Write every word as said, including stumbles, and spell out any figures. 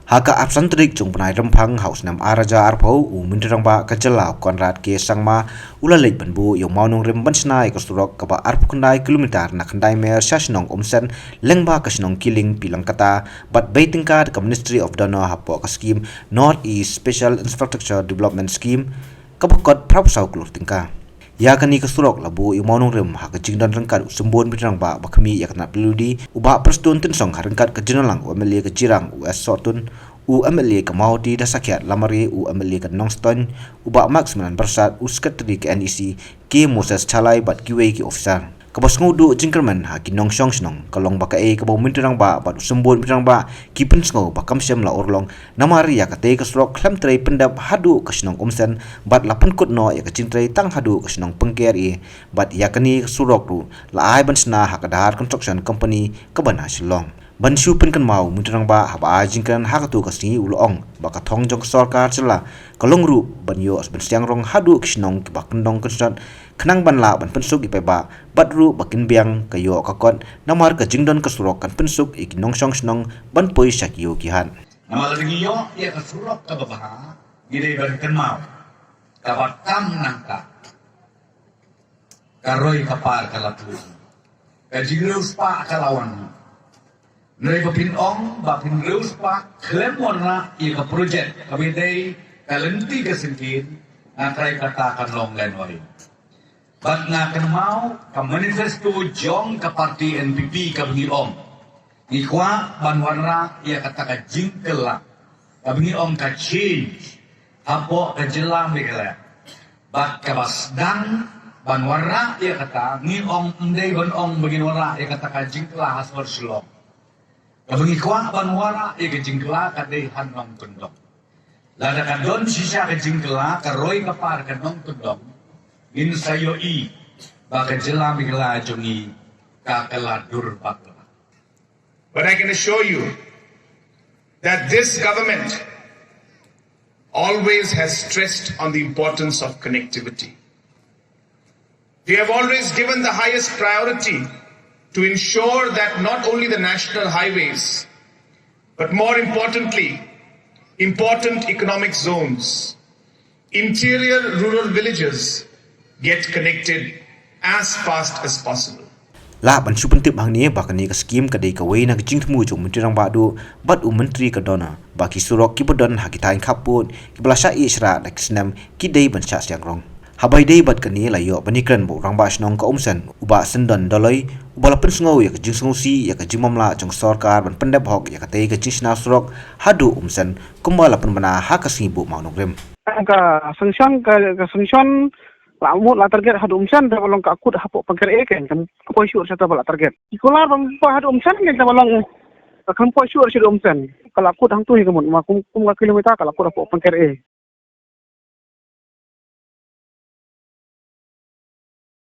Ha ka arphew san tarik jong u bnai Rymphang ha u snem ar hajar arphew, u Myntri Rangbah ka jylla u Conrad K Sangma u la leit ban buh ïa u mawnongrim ban shna ïa ka surok kaba arphew khyndai kilometer na khyndai mer sha shnong Umsen lyngba ka shnong Kiling Pilangkata bad bei tyngka da ka Ministry of DoNER hapoh ka skhim North East Special Infrastructure Development Scheme kaba kot phraphew saw klur tyngka. Ïa kane ka surok la buh ïa u mawnongrim ha ka jingdon ryngkat u Symbud Myntri Rangbah ba khmih ïa ka tnat P W D, u Bah Prestone Tynsong ha ryngkat ka jingdon lang u M L A ka Jirang u S Sohtun, u M L A ka Mawhati da sakhiat Lamare, u M L A ka Nongstoiñ, u Bah Max Manan Byrsat, u Secretary ka N E C, K Moses Chalai bad kiwei ki officer. Kaba sngewdhuh jingkyrmen ha ki nongshong shnong ka long ba kaei kaba u Myntri Rangbah bad u Symbud Myntri Rangbah ki pynsngew ba kam shym la urlong, namar ïa katei ka surok khlem trei pyndep haduh ka shnong Umsen bad la pynkut noh ïa ka jingtrei tang haduh ka shnong Pengker A, bad ïa kane ka surok ruh la ai ban shna ha ka Dhar Construction Company kaba na Shillong. Ban shu pynkynmaw, u Myntri Rangbah haba ai jingkren ha katei ka sngi u la ong ba ka thong jong ka sorkar jylla ka long ruh ban ïoh ban sdang rong haduh ki shnong kiba kyndong kynshot khnang ban lah ban pynsuk ïa ki paidbah, bad ruh ba kin biang ka ïoh ka kot namar ka jingdon ka surok kan pynsuk ïa ki nongshong shnong ban poi sha ki ïew ki hat. Namar lada ngi ïoh ïa ka surok kaba bha, ngi dei ban kynmaw kaba tam nangta ka roi ka par ka la tuh, ka jingriewspah ka la wan. Hynrei ba phin ong ba phin riewspah khlem wanrah ïa ka projek kaba dei ka lynti ka syngkien, nga trai kata kan long lehnoh. Bad nga kynmaw ka manifesto jong ka party N P P kaba ngi ong ngi kwah ban wanrah ïa kata ka jingkylla kaba ngi ong ka change hapoh ka jylla Meghalaya. Bad kaba sdang ban wanrah ïa kata, ngi ong, ym dei ban ong ba ngin wanrah ïa kata ka jingkylla ha sor Shillong. Kaba ngi kwah ban wanrah ïa ka jingkylla ka dei ha nongkyndong. Lada ka don shisha ka jingkylla, ka roi ka par ka nongkyndong, ngin sa ïohi ba ka jylla Meghalaya jong ngi ka kylla dur bad kylla. But I can assure you that this government always has stressed on the importance of connectivity. We have always given the highest priority to ensure that not only the national highways, but more importantly, important economic zones, interior rural villages get connected as fast as possible. Lah ban shu pyntip hangne ba kane ka skhim ka dei kawei na ka jingthmu jong u Myntri Rangbah duh bad u Myntri ka DoNER ba ki surok kiba don ha ki thaiñ khappud kiba la shah ïehshrah da ki snem ki dei ban shah sdang rong. Haba ïadei bad kane la ïoh ban ïakren bad u Rangbah Shnong ka Umsen, u Bah Syndon Dolloi, uba la pynsngew ïa ka jingsngewsih ïa ka jingbymlah jong ka sorkar ban pyndep hok ïa katei ka jingshna surok haduh Umsen kumba la pynbna ha ka sngi buh mawnongrim. Ka sanction, ka, ka sanction la mut la target haduh Umsen, te ba long ka kut hapoh Pengker A kan, kan poi shuh sha te ba la target. Ki kular ba poi haduh Umsen kan te ba long, kan poi shuh sha haduh Umsen. Ka la kut hangtu hi ka mut, ma kum, kum ka kilometer ka la kut hapoh Pengker A.